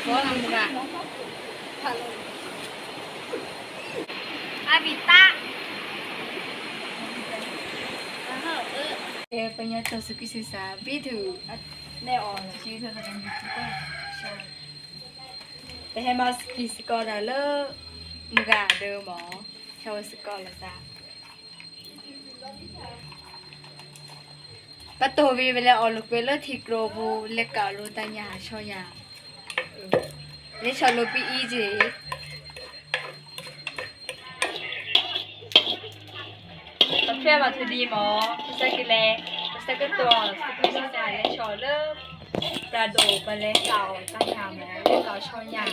ဖီလၢမုၢ်ဂၤ, အဘံၣ်တၢ်, ကဲပညါတၢ်စူၤကံစံးစၢ် ဘံထူၣ်, လဲၤအီၤ, ပဟဲမၤစူၤကံစ့ၢ်ကီးဒၣ်လၢ မုၢ်ဂၤဒၢမး, ဟဲဝဲစ့ၢ်ကီးလီၤသး ပတိၢ်ဂ့ၤဝဲလဲၤအီၣ်လိာ်ကွဲလၢထံကျိပူၤ လဲၤကးလိာ်တၢ်ညၣ်ဆီညၣ်, လဲၤဆီၣ်လိာ်ပအံၤက့ၤ, ပဖဲမၤထူဒံးမး, ပစဲကလဲၤ, ပစဲကတီၢ် စူၤကံစံးစၢ် လဲၤဆီၣ်လၢ တၢ်ဒိၣ် ပလဲၤကးအီၣ်တၢ်ညၣ်မး လဲၤကးဆီညၣ်,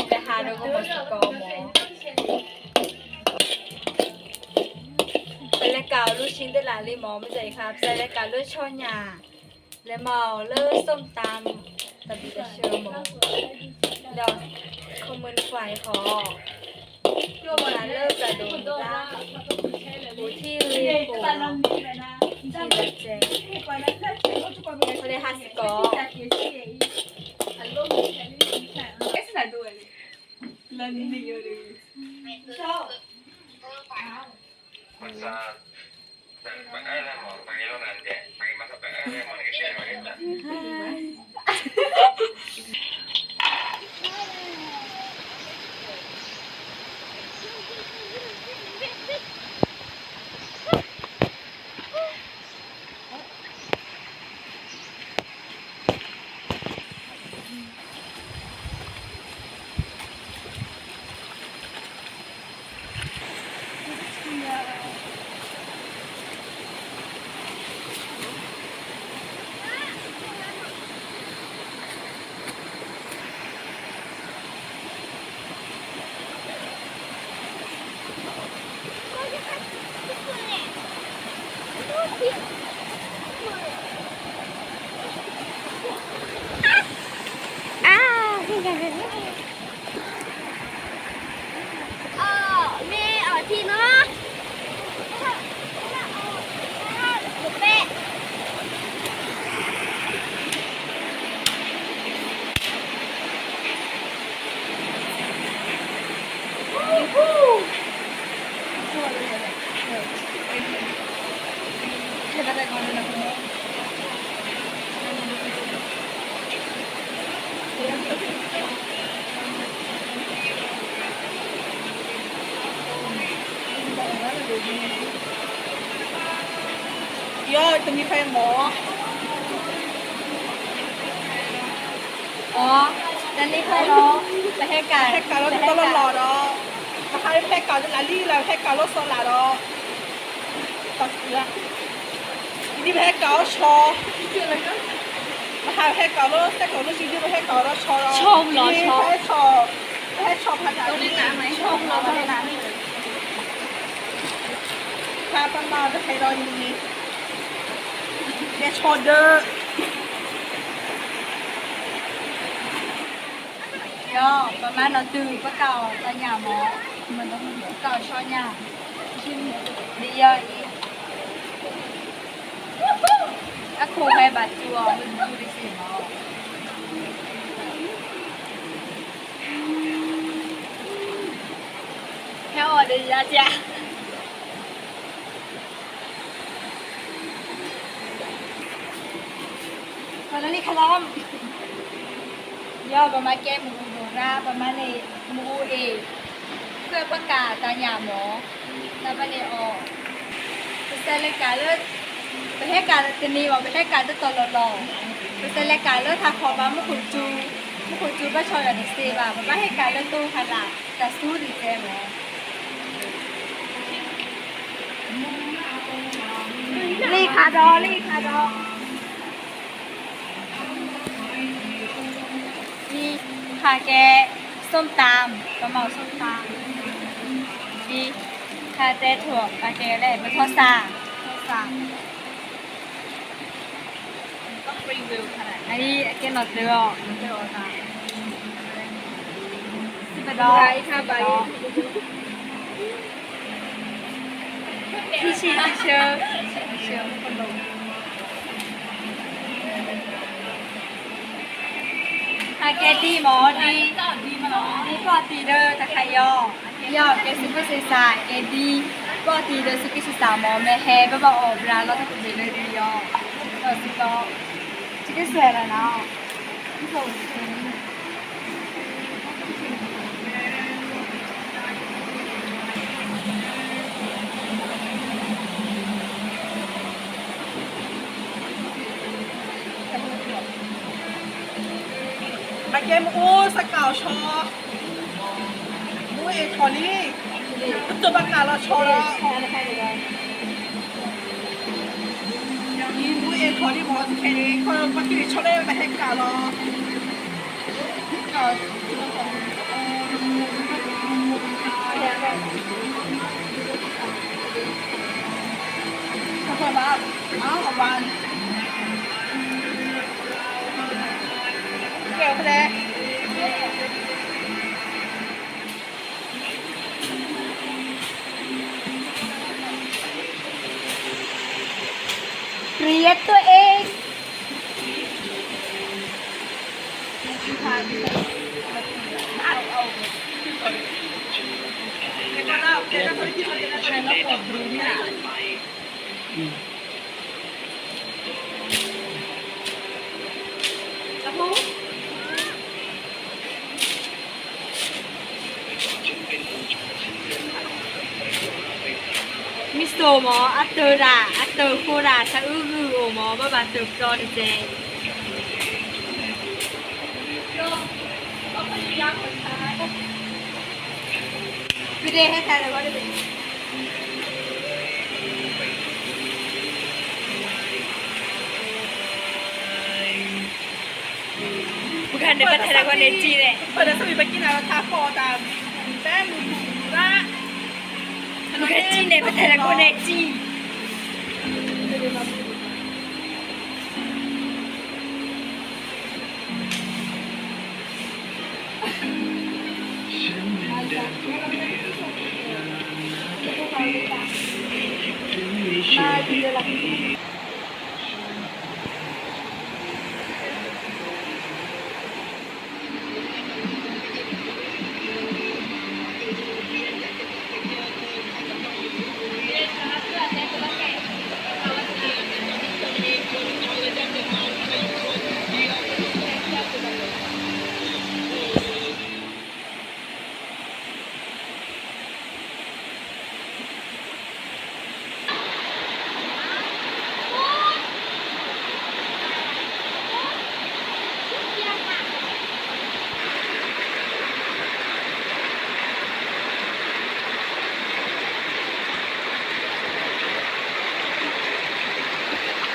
လဲၤဟးဒီးကမီၤစ့ၢ်ကီးမး ပလဲၤကးအီၤလၢ ရှံတလးလံမး, မ့ၢ်တၢ်အံၤခါ ပစဲလဲၤကးလၢဆီညၣ်, လဲၤမၤအီၤလၢ ส้มตำ, တၢ်ဘံၣ်တၢ်ဆၢမး, ဒီး ခီမုၢ်နခွါအံၤဃီ, လၢတၢ်ဒိၣ်မး, အိၣ်ထံရံၣ်ဖိ, ထံလၢကဲ, လဲၤဟးစ့ၢ်ကီး ယီၤတနံၤဖဲမီၤ, အီၤ, တနံၤဖဲလီၤ, ပဟဲကး, ဟဲကးလီၤတလီၢ်လီၢ်ဒီး, ပဟးဖဲကးလၢလၢ်လံလၢ် ဟဲကးလီၤစီၤလၢ်ဒီး ဒ်ပဟဲကးအီၤဆီ, ပဟးဟဲကးလီၤ စဲကီးလၢဆံဒ်ပဟဲကးအီၤဒီးဆီလီၤ, ပဟဲဆီ, ပဟဲဆီဖးတၢ်, ဖးပမၤတဖဲဒီးအံၤန့ၣ်, ကဲဆီဒၢ ယီၤ, ပမၤနီၢ်တုၤ ပကးအီၤတၢ်ညၣ်မး, ပကးအီၤဆီညၣ်, ဒ်ယီၤအံၤ, အခိၣ်ဟဲဘၣ်တူၢ်အီၤ မ့ၢ်တူၢ်တစ့ၢ်မး, ဟဲအီၤဒီးယၤ, ပလီၤလံခလီ, ယီၤ ပမၤကဲမုၢ်အူဒိၣ်ရါ ပမၤန့ၢ်မုၢ်အူအ့ၣ်, ဃၢပကးတၢ်ညၣ်မး, တၢ်ပန့ၢ်အီၤ, ပစဲလဲၤကးလၢ, ပဟဲကးတန့ၢ်ဘၣ် ပဟဲကးတတီၤလီၢ်လီၢ်, ပစဲလဲၤကးလၢထးခီဘၣ်မူခိၣ်စူၤ, မူခိၣ်စူၤဘၣ်ဆီၣ်ယၤတစ့ဘၣ် ပဘၣ်ဟဲကးလၢတိၤဖးလၢ်, တၢ်စူၤဒ်တဲမး လံခါဒီး လံခါဒီး, အံၤ, ခါကဲ, ส้มตำ, ပမၤအီၤ ส้มตำ, အံၤ, ခါတဲထိၣ် ပကဲလဲၣ် ပထီၣ်စၢ်, ထီၣ်စၢ် အံၤ အကဲနီၢ်တၢၤအီၤ, စံးပဒီး, ထံဆံးဆံးဆၢ, ဆံးဆံးဆၢ, အကဲဒ်မ့ၢ်ဒ်, ဒ်ပီၣ်တံၢ်ဒီးတခါအံၤအီၤ, ယီၢ်ကဲစူးက့စံးစး ကဲဒ်ပီၣ်တံၢ်ဒီးစူးက့စံးစးမ့ၢ် မ့ၢ်ဟဲဘၣ်ဘၣ်အီၣ်ဘျါလီၤတၢ်ကဘ့ၣ်လၢဒ်အီၤ, ဒီးစံးလီၤ, စူးက့စံးစးလီၤနီၤ. အကဲမ့ၢ်အိၣ်စကးအီၤဆီ, မ့ၢ်အဲၣ်ထီၣ်လံ, ပတိၢ်ဘၣ်ကးလီၤဆီလီၤ. မ့ၢ်အဲၣ်ထီၣ်လံမ့ၢ်ခဲအံၤ ပက့ၤဆီလၢပဟဲကးလီၤ. Prieto es. Mister မ့ၢ် အတၢၤဒၣ် အတၢၤဃိဒၣ် တၢ်အုၣ်ဂုၢ်အိၣ်မ့ၢ် ဘၣ်ဘၣ်တၢၤပျီတစဲး. ပကန့ၣ် ပထဲလဲၣ်ကီးန့ၣ်ကံန့ၣ်, ပကကံန့ၣ် ပထဲလဲၣ်ကီးန့ၣ်ကံ. ဘၣ်ကွၢ်တၢ်ဂီၤပှၤတၢ်, ဘၣ်ခီဆီဘံ, ဆီဘံလၢပက့ၤအီၣ်ဒီး, ဘၣ်ခီဒီး ခီၣ်မ့ၢ်တမ့ၢ်အီၣ်ဘၣ်လၢခီၣ်ဘၣ် လီ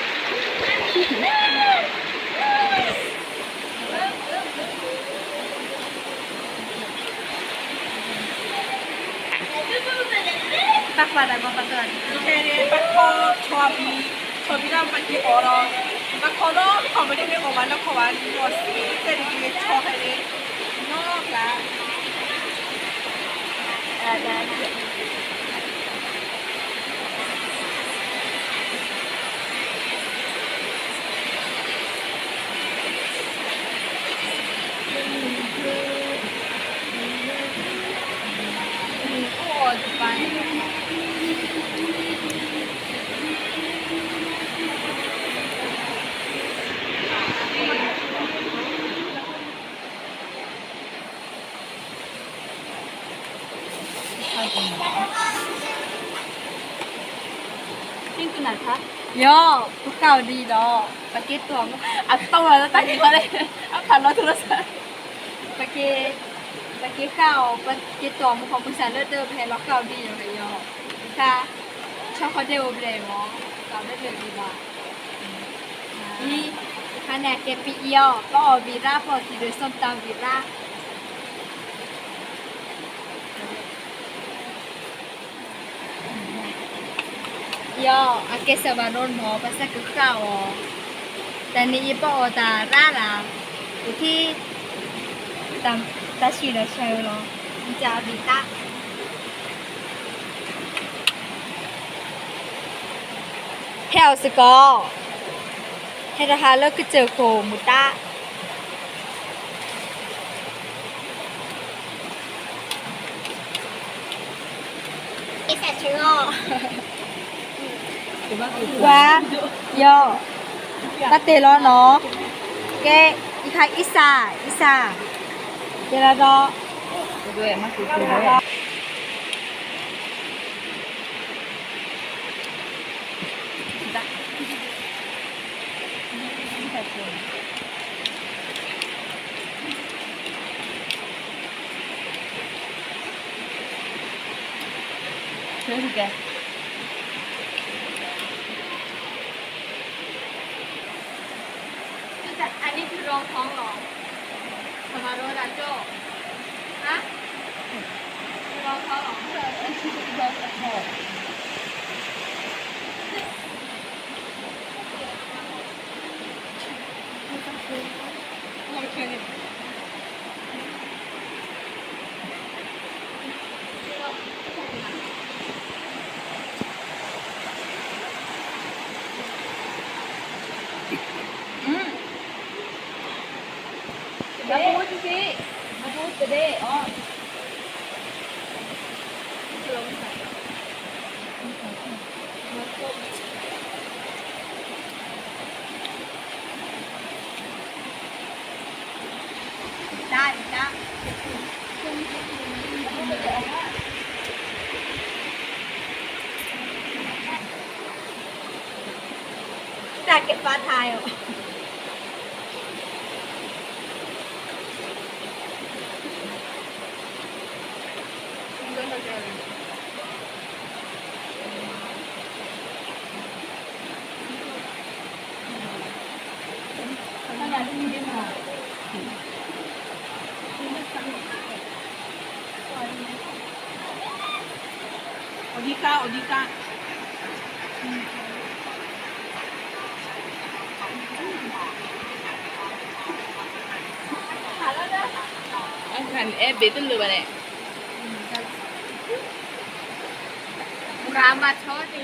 ၤစံတဲတက့ၤဆီဖဲန့ၣ်, နီၢ်ကျါ ယီၤ ပဃၣ်အီၤဒ်အံၤဒီး ပက့ၤတီၢ်မူ အတီၢ်လီၤလၢတၢ်ကီလၢ အဖးလီၤထူလီၤစၢ်, ပက့ၤ, ပက့ၤဃၣ်အီၤ ပက့ၤတီၢ်မူ ပှၤမုၢ်ဆၣ်လၢတၢ်ပဟဲလီၤဃၣ်အီၤဒ်အံၤဒီး ယီၤ ပဃၣ် ဆီခီဒဲအိၣ်ဘျဲၣ်မး ကီးဒဲဘျဲၣ်ဒံးဘၣ်, အံၤ တခါန့ၣ် အကဲပံအံၤအီၤ ပအီၣ်ဘံရၣ် ပအီၣ်ထံဒီး ส้มตำ ဘံရၣ် ယီၤ အကဲစၢၤဘၣ်နီၢ်နီၢ် ပစဲးကဃၣ်အီၤ, တၢ်န့ၣ်အံၤပအီၣ်တၢ်ရၣ်လၢ်, အိၣ်ထံ တၢ်ဆံးလီၤဆၢလီၤ, မ့ၢ်ကဘံတၢ် ဟဲအီၤစ့ၢ်ကီး, ဟဲတဟါလၢကစၢၢ်ခိၣ်မူတၢ် ပှၤ, ယီၤ, တၢ်တ့ၢ်လီၤနီၤ, ကဲ, အံၤခါ အံသၣ်, အံသၣ်, ကဲလီၤဒီး အန့ၣ် รองท้องเหรอ? ทำไมรู้ล่ะโจ้? ฮะ? รองท้องเหรอ? တၢ်ကဲပာ်ထါအီၤ အီၣ်ဒံကါ အီၣ်ဒံကါ အဲဘ့ၣ်တလၢာ်ဘၣ်န့ၣ် မၤဆီ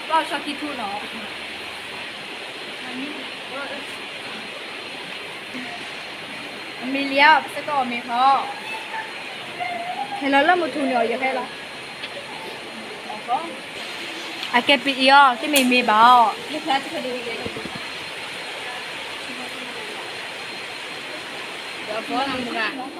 ဘၣ်ဆီခံထူနီၤ အမံၤလံဧါ ပစ့ၢ်ကီးအီၣ်မ့ၤဃီ ဟဲလီၤလၢမုၢ်ထူၣ်န့ၣ်အီၤ ယဟဲလီၤ အကဲပအံၤအီၤ တမ့ၢ်မ့ၢ်ဘၣ်အီၤ ဒီးဘီနမူဂၤ အ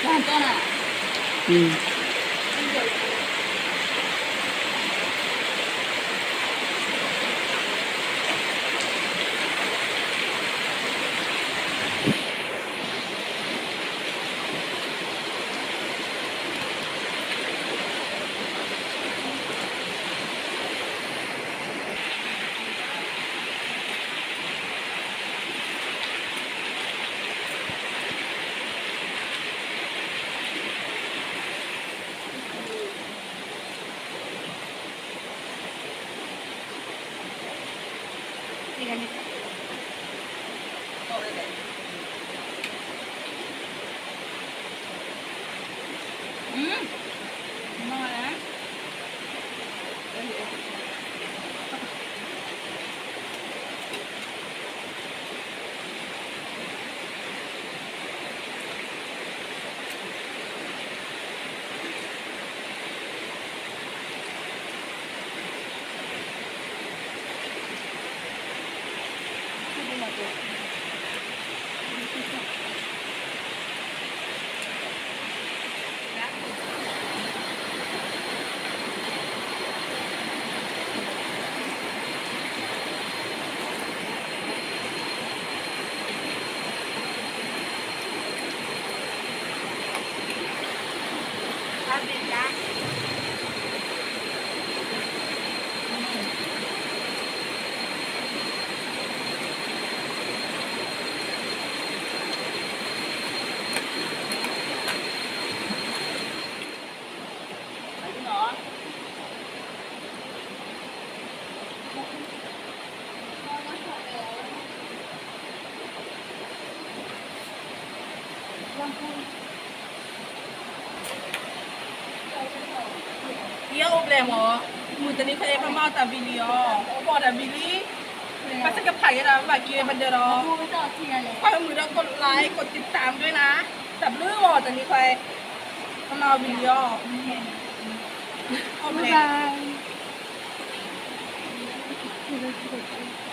ဘံၣ်တၢ် ယအိၣ်ဘျဲၣ်မး, မုၢ်တနံၤဖဲအံၤ ပမၤတၢ်ဘံၣ်လံအီၤ, ပအီၣ်တၢ်ဘံၣ်လံ, ပစ့ၢ်ကဖးက့ၤဒီး ပဘၣ်က့ၤပဒၢးဒီး, ကွၢ်မုာ်ဒီး ကိးlike ကိးတိၢ်တၢ်မနုၤနၤ, တၢ်ဘျုးမး တနံၤဖဲအံၤ ပမၤအီၣ်ဘံၣ်လံအီၤ, အိၣ်ဘျဲၣ်.